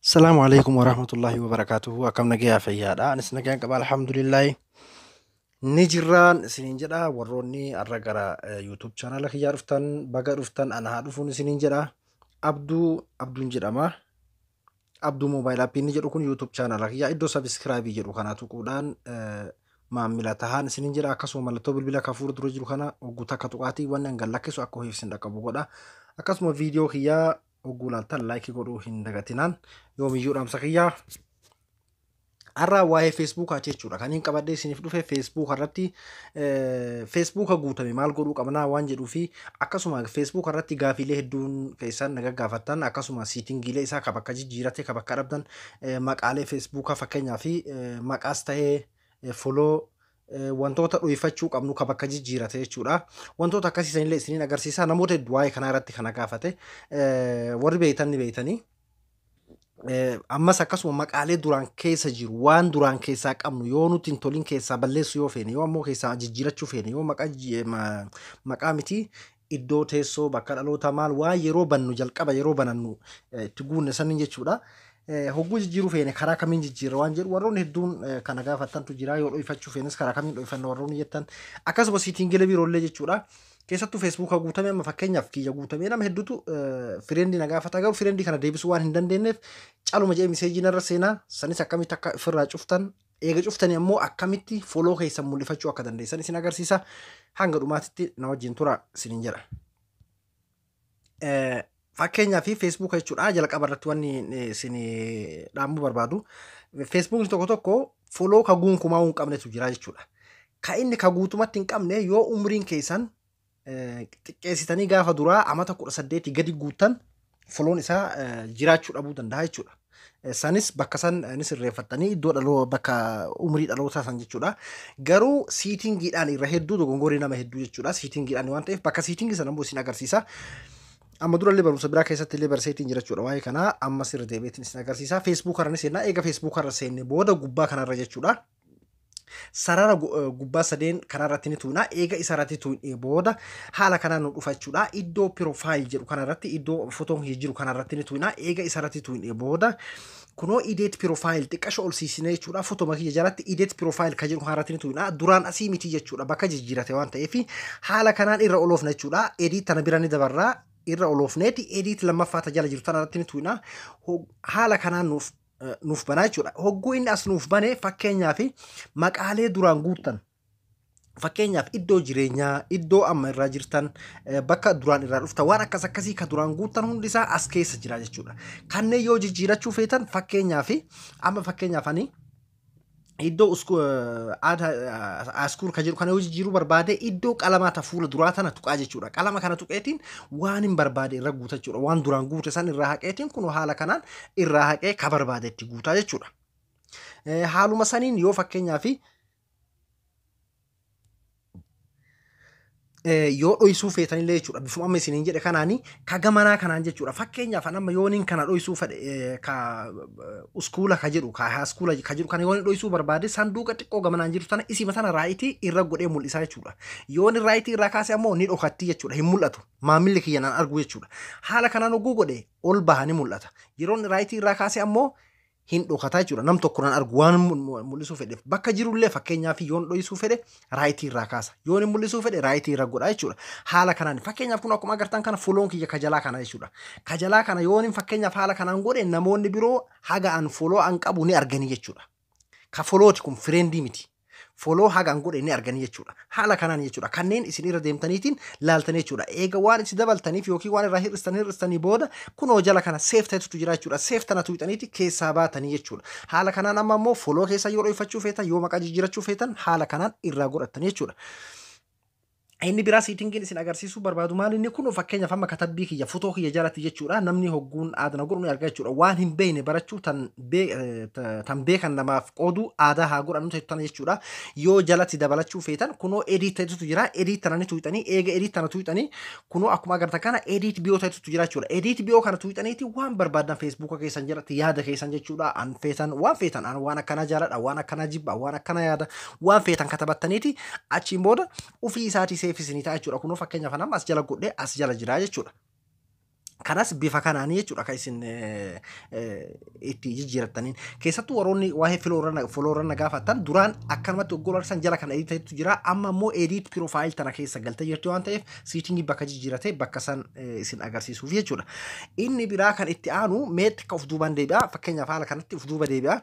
Salaamu alaikum warahmatullahi wabarakatuhu. Akkam nagayaa fayyaadha. Anis nagaan qaba, alhamdulillahi. Ni jirraan isiniin jedha. Warroonni har'a gara YouTube chaanala kiyyaa dhuftan, baga dhuftan, ana haa dhufuun isiniin jedha. Abduu Abduun jedhama. Abduu Mobile App inni jedhu kun YouTube chaanala kiyyaa iddoo subscribe jedhu kana tuquudhaan maammila tahaan isiniin jedha. Akkasuma mallattoo bilbila kan fuula dura jiru kana hogguu takka tuqaatii wanni hangan lakkisu akka ho'iif isin dhaqqabu godha. Akkasuma viidiyoo kiyyaa hogguu laaltan like godhuu hin dagatinaan, yoomiyyuu dhaamsa kiyyaa. Har'a waa'ee Feesbuukaati jechuudha. Kan hin qabadhee isiniif dhufe Feesbuuka irratti Feesbuuka guutame maal godhuu qabnaa waan jedhuu fi akkasuma Feesbuuka irratti gaafiilee hedduun keessan na gaggaafattan, akkasuma settingiilee isaa ka bakka jijjiirate, ka bakka dhabdan, maqaalee Feesbuukaa fakkeenyaa fi maqaas ta'ee follow wantoota dho'ifachuu qabnu ka bakka jijjiirate jechuudha. Wantoota akkasii sanillee isiniin agarsiisa. Namoota hedduu waa'ee kanaa irratti kana gaafate, warri beeytan ni beeytanii. Ammas akkasuma maqaalee duraan keessa jiru, waan duraan keessaa qabnu yoo nuti hin tolin keessaa balleessu yoo feene, yoo ammoo keessaa jijjiirachuu feene, yoo maqaa maqaa miti, iddoo teessoo, bakka dhaloota, maal waan yeroo bannu jalqaba yeroo banannu itti guunne sanniin jechuudha. Hogguu jijjiiruu feene karaa kamiin jijjiirra waan jedhu warroonni hedduun kana gaafattantu jira. Yoo dho'ifachuu feenes karaa kamiin dho'ifanna warroonni jettan, akkasuma settingiilee biroollee jechuudha. Keessattuu Feesbuuka guutamee, amma fakkeenyaaf kiyya guutamee, nama hedduutu friend na gaafata, garuu friend kana deebisuu waan hin dandeenyeef caluma jedhee message narra seenaa. Sanis akkamitti akka ofirraa cuftan, eega cuftanii ammoo akkamitti follow keessan mul'ifachuu akka dandeessan isin agarsiisa. Hanga dhumaatitti na wajjin tura isiniin jedha. Fakkeenyaaf Feesbuuka jechuudha, jalqaba irratti wanni isin dhaamuu barbaadu, Feesbuukni tokko tokko follow ka gonkumaa hin qabnetu jira jechuudha. Ka inni ka guutumatti hin qabne, yoo umriin keessan xiqqeessitanii gaafa duraa amata 18 gadi guuttan, follown isaa jiraachuu dhabuu danda'a jechuudha. Sanis bakka san ni sirreeffattanii iddoo dhaloo bakka umrii dhalootaa san jechuudha. Garuu settingiidhaan irra hedduu dogongorii nama hedduu jechuudha. Settingiidhaan waan ta'eef bakka setting sana immoo isin agarsiisa. Amma durallee barumsa biraa keessatti illee barseetiin jira jechuudha waa'ee kanaa, amma sirra deebiitiin isin agarsiisa. Feesbuuk irra ni seenna. Eega Feesbuuk irra seenne booda gubbaa kanarra jechuudha. Sarara gubbaa sadeen kanarratti ni tuuna. Eega isarratti tuunee booda haala kanaan nu dhufa jechuudha. Iddoo profile jedhu kanarratti, iddoo fotoon jiru kanarratti ni tuuna. Eega isarratti tuunee booda kunoo edit profile xiqqasho ol siisinee jechuudha. Fotoma kiyya jalatti edit profile ka jedhu kanarratti ni tuuna. Duraan asii miti jechuudha. Bakka jijjiirate waan ta'eef haala kanaan irra oloofna jechuudha. Edit tana bira ni dabarraa, irra oloofneeti edit lammaffaa ta jala jiru tanarratti ni tuuna. Haala kanaan nuuf banaa jechuudha. Hogguu inni as nuuf bane, fakkeenyaaf maqaalee duraan guuttan, fakkeenyaaf iddoo jireenyaa, iddoo amma irraa jirtan, bakka duraan irraa dhuftan, waan akkas akkasii ka duraan guuttan hundi isaa as keessa jira jechuudha. Kanneen yoo jijjiirachuu feetan, fakkeenyaaf amma fakkeenyaaf ani iddoo school ka jedhu kana yoo jijjiiruu barbaade, iddoo qalamaa ta fuula duraa tana tuqaa jechuudha. Qalama kana tuqeetiin waan hin barbaade irra guuta jechuudha. Waan duraan guute san irraa haqeetiin kun haala kanaan irraa haqee ka barbaade itti guutaa jechuudha. Haaluma saniin yoo fakkeenyaaf yoo dho'isuu feetanillee jechuudha. Bifuma amma isiniin jedhe kanaani ka gamanaa kanaan jechuudha. Fakkeenyaaf amma yooniin kana dho'isuu fedhe, ka school ka jedhu, ka high school ka jedhu kana yooniin dho'isuu barbaade, sanduuqa xiqqoo gamanaan jiru tana isima tana right irra godhee mul'isaa jechuudha. Yoon right irraa kaase ammoo ni dhokatti jechuudha. Hin mul'atu. Maamilli kiyya naan argu jechuudha. Haala kanaan hogguu godhe ol baha, ni mul'ata. Yeroon right irraa kaase ammoo hin dhokataa jechuudha. Nam tokko nan argu waan mul'isuu fedheef. Bakka jirullee fakkeenyaaf yoon dho'isuu fedhe right irraa kaasa. Yoon hin mul'isuu fedhe right irra godha jechuudha. Haala kanaan fakkeenyaaf kun akkuma agartan kana follown kiyya kajalaa kana jechuudha. Kajalaa kana yoon fakkeenyaaf haala kanaan godhe, namoonni biroo haga an follow an qabu ni arganii jechuudha. Ka followti kun friend miti. Follow haga an godhe ni arganii jechuudha. Haala kanaan jechuudha. Kanneen isin irra deemtaniitiin laaltanii jechuudha. Eega waan isin dabaltaniif yookiin waan irraa hir'istan hir'istanii booda kunoo jala kana save ta'etu jira jechuudha. Save tana tuqxaniiti keessaa baatanii jechuudha. Haala kanaan amma immoo follow keessa yoo dho'ifachuu feetan, yoo maqaa jijjiirachuu feetan, haala kanaan irraa godhattanii jechuudha. Inni biraa settingiin isin agarsiisuu barbaadu maal inni kun, fakkeenyaaf amma katabbii kiyya fotoo kiyya jalatti jechuudha, namni hogguun aadana godhu ni arga jechuudha. Waan hin beekne barachuu, tan beekan namaaf qoodu aadaa haa godhannu tana jechuudha. Yoo jalatti dabalachuu feetan kunoo edit ta'etu jira. Edit tana ni tuqxanii, eega edit tana tuqxanii kunoo akkuma agartan kana edit bio ta'etu jira jechuudha. Edit bio kana tuqxaniiti waan barbaadan Feesbuuka keessan jalatti yaada keessan jechuudha, an feetan, waan feetan, an waan akkanaa jaaladha, waan akkanaa jibba, waan akkanaa yaada, waan feetan katabattaniiti achiin booda ufii isaatii save isinii ta'a jechuudha. Kunoo fakkeenyaaf amma as jala godhee as jala jira jechuudha. Kanas bifa kanaanii jechuudha kan isin itti jijjiirattaniin. Keessattuu warroonni waa'ee follow irra na gaafattan, duraan akkanumatti oggol arsan jala kana edit ta'etu jira. Amma immoo edit profile tana keessa galtee jirti waan ta'eef, setting bakka jijjiirate bakka san isin agarsiisuuf jechuudha. Inni biraa kan itti aanu meetti akka of duubaan deebi'a. Fakkeenyaaf, haala kanatti of duuba deebi'a.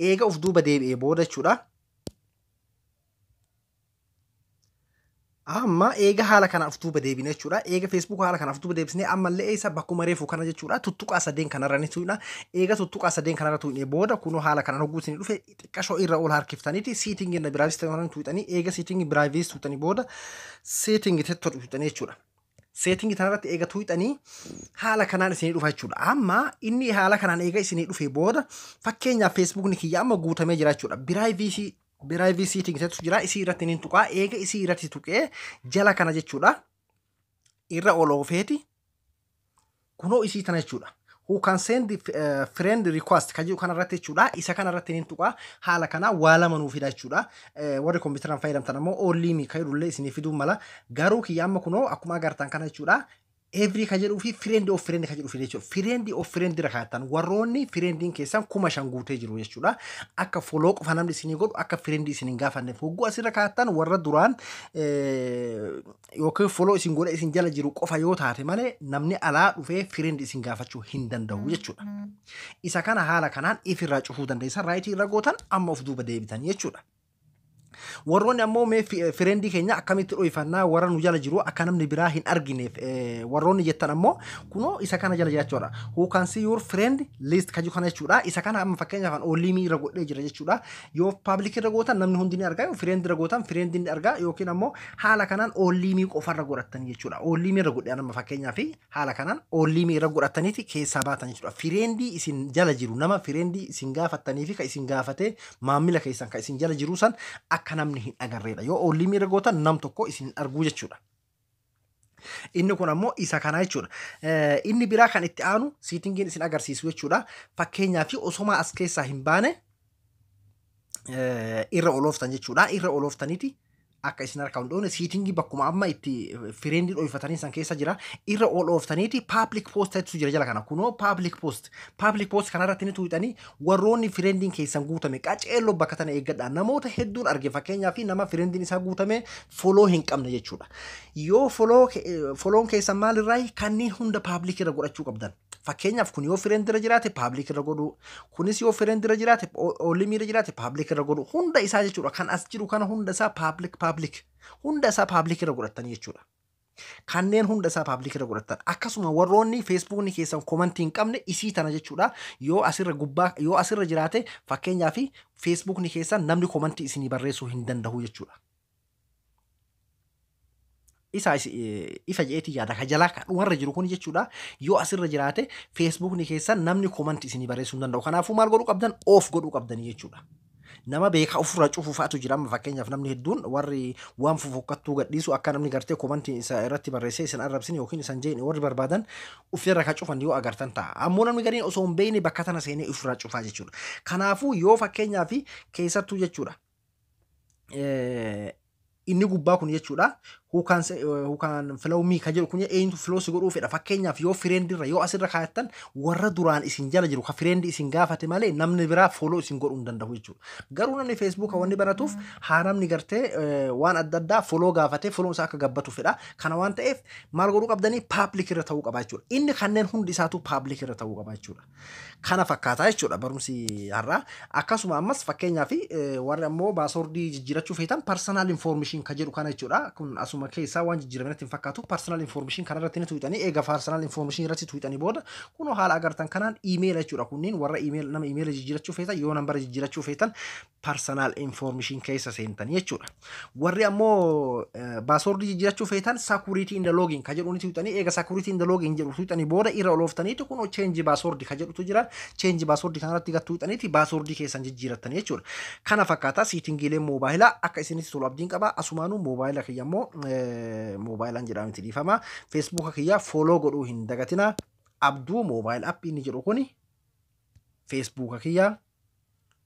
Eega of duuba deebi'ee booda jechuudha. Amma eega haala kanaan of duuba deebine jechuudha. Eega Facebook haala kanaan of duuba deebisnee, ammallee eessa bakkuma reefu kana jechuudha. Tuttuqaa sadeen kanarra ni tuqna. Eega tuttuqaa sadeen kanarra tuqnee booda, kunoo haala kanaan hogguu isin dhufe, xiqqashoo irra ol harkiftaniiti setting and privacy ta'uu tuqxanii, eega setting privacy tuqxanii booda setting tettu tuqxanii jechuudha. Setting kanarratti eega tuqxanii haala kanaan isinii dhufa jechuudha. Amma inni haala kanaan eega isinii dhufe booda, fakkeenyaaf, Facebookni kiyya amma guutamee jira jechuudha. Privacy setting jettu jira, isii irratti ni tuqaa. Eega isii irratti tuqee jala kana jechuudha. Irra ol oofeeti kunoo isii tana jechuudha. Who can send friend request kan jedhu kanarratti jechuudha. Isa kanarratti ni tuqaa. Haala kanaa waa lama nuu fida jechuudha. Warri kompiitaraan fayyadamtan ammoo only me kan jedhullee isinii fiduu mala. Garuu kiyya amma kunoo akkuma agartan kana jechuudha. Every kan jedhuu fi friend of friend kan jedhu fide jechuudha. Friend of friend irra kaa'attan warroonni friendiin keessan 5,000 guutee jiru jechuudha. Akka follow qofa namni isinii godhu, akka friend isin hin gaafanneef, hogguu asirra kaa'attan warra duraan yookiin follow isin godhe isin jala jiru qofa yoo taate malee, namni alaa dhufee friend isin gaafachuu hin danda'u jechuudha. Isa kana haala kanaan ifirraa cufuu dandeessan, right irra gootan, amma of duuba deebitan jechuudha. Warroonni ammoo mee friendii keenya akkamitti dho'ifannaa, warra nu jala jiru akka namni biraa hin argineef warroonni jettan ammoo, kunoo isa kana jala jechuudha. Who can see your friend list kan jedhu kana jechuudha. Isa kana amma fakkeenyaaf only me irra godhee jira jechuudha. Yoo public irra gootan namni hundi ni argaa, yoo friend irra gootan friend ni argaa, yookiin ammoo haala kanaan only me qofarra godhattan jechuudha. Only me irra godhee amma fakkeenyaaf haala kanaan only me irra godhattaniiti keessaa baatan jechuudha. Friendii isin jala jiru, nama friendii isin gaafattanii fi kan isin gaafatee maamila keessan kan isin jala jiru san akka namni hin agarreedha. Yoo only me irra gootan nam tokko isin arguu jechuudha. Inni kun ammoo isa kana jechuudha. Inni biraa kan itti aanu settingiin isin agarsiisu jechuudha. Fakkeenyaaf, osoma as keessaa hin baane irra olooftan jechuudha. Irra olooftaniiti akka isin harkaa hin dhoofne, settingii bakkuma amma itti friendii dho'ifatanii san keessa jira. Irra ol ooftaniiti public post jettu jira jala kana. Kunoo public post. Public post kanarratti ni tuuxanii, warroonni friendiin keessan guutame qaceelloo bakka tana eeggadha. Namoota hedduun arge, fakkeenyaaf, nama friendiin isaa guutame follow hin qabne jechuudha. Yoo follown keessan maalirraa, kanneen hunda public irra godhachuu qabdan. Fakkeenyaaf, kun yoo friend irra jiraate public irra godhuu, kunis yoo friend irra jiraate, only me irra jiraate public irra godhuu, hunda isaa jechuudha. Kan as jiru kana hunda isaa public, public, hunda isaa public irra godhattanii jechuudha. Kanneen hunda isaa public irra godhattan. Akkasuma warroonni Facebookni keessan commentii hin qabne, isii tana jechuudha. Yoo asirra gubbaa yoo asirra jiraate, fakkeenyaaf, Facebookni keessan namni commentii isinii barreessuu hin danda'u jechuudha. Isa ifa je'eetii yaada, ka jalaa ka dhumarra jiru kun jechuudha. Yoo asirra jiraate Facebookni keessan namni commentii isinii barreessuu hin danda'u. Kanaafuu maal godhuu qabdan? Off godhuu qabdanii jechuudha. Nama beekaa ofirraa cufuu fa'aatu jira. Amma fakkeenyaaf, namni hedduun warri waan fofokkattuu gadhiisu, akka namni gartee commentii isa irratti barreessee isin arrabsin yookiin isan jeeni warri barbaadan ofirra ka cufan yoo agartan ta'a. Ammoo namni gariin osoo hin beekne bakka tana seenee ofirraa cufaa jechuudha. Kanaafuu yoo fakkeenyaaf keessattuu jechuudha, inni gubbaa kun jechuudha. Who can follow me ka jedhu kun, eenyutu follow si godhuu fedha. Fakkeenyaaf, yoo friendirra yoo asirra kaayattan, warra duraan isin jala jiru ka friendii isin gaafate malee namni biraa follow isin godhuu hin danda'u jechuudha. Garuu namni Facebook wanni baratuuf haa namni gartee waan adda addaa follow gaafatee follow isaa akka gabbatu fedha. Kana waan ta'eef maal godhuu qabdanii? Public irra ta'uu qaba jechuudha. Inni kanneen hundi isaatu public irra ta'uu qaba jechuudha. Kana fakkaataa jechuudha barumsi har'aa. Akkasuma ammas fakkeenyaaf, warri ammoo passwordii jijjiirachuu feetan, personal information ka jedhu kana jechuudha. Kun asuma keessaa waan jijjiirame natti hin fakkaatu. Personal information kanarratti ni tuuxanii, eega personal information irratti tuuxanii booda kunoo haala agartan kanaan email jechuudha. Kunniin warra email, nama email jijjiirachuu feetan, yoo nambara jijjiirachuu feetan personal information keessa seentanii jechuudha. Warri ammoo passwordii jijjiirachuu feetan, security and login ka jedhu ni tuuxanii, eega security and login jedhu tuuxanii booda irra olooftaniitu kunoo change password ka jedhutu jira. Change password kanarratti gad tuuxaniiti passwordii keessan jijjiirattanii jechuudha. Kana fakkaata settingiileen moobaayilaa. Akka isinitti tolu abdiin qaba. Asumaanuu moobaayila kiyya immoo, moobaayilaan jedhamti, dhiifama. Facebooka kiyya follow godhuu hin dagatina. Abduu Mobile App inni jedhu kuni Facebooka kiyya.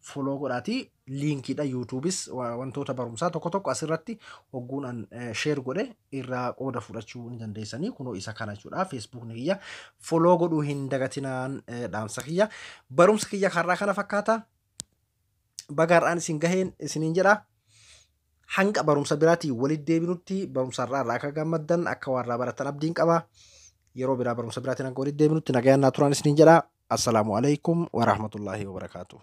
Follow godhaatii liinkiidha. YouTubeis wantoota barumsaa tokko tokko asirratti hogguun an share godhe irraa qooda fudhachuu ni dandeessanii. Kunoo isa kana jechuudha. Facebookni kiyya follow godhuu hin dagatinaan dhaamsa kiyya. Barumsa kiyya karraa kana fakkaata. Baga har'aan isin gaheen isiniin jedha. Hanga barumsa biraatiin walitti deebinutti, barumsa irraa akka gammaddan, akka warraa baratan abdiin qaba. Yeroo biraa barumsa biraatiin hanga walitti deebinutti nagayaan naa turaan isiniin jedha. Assalaamu alaikum warahmatullaahi wabarakaatuh.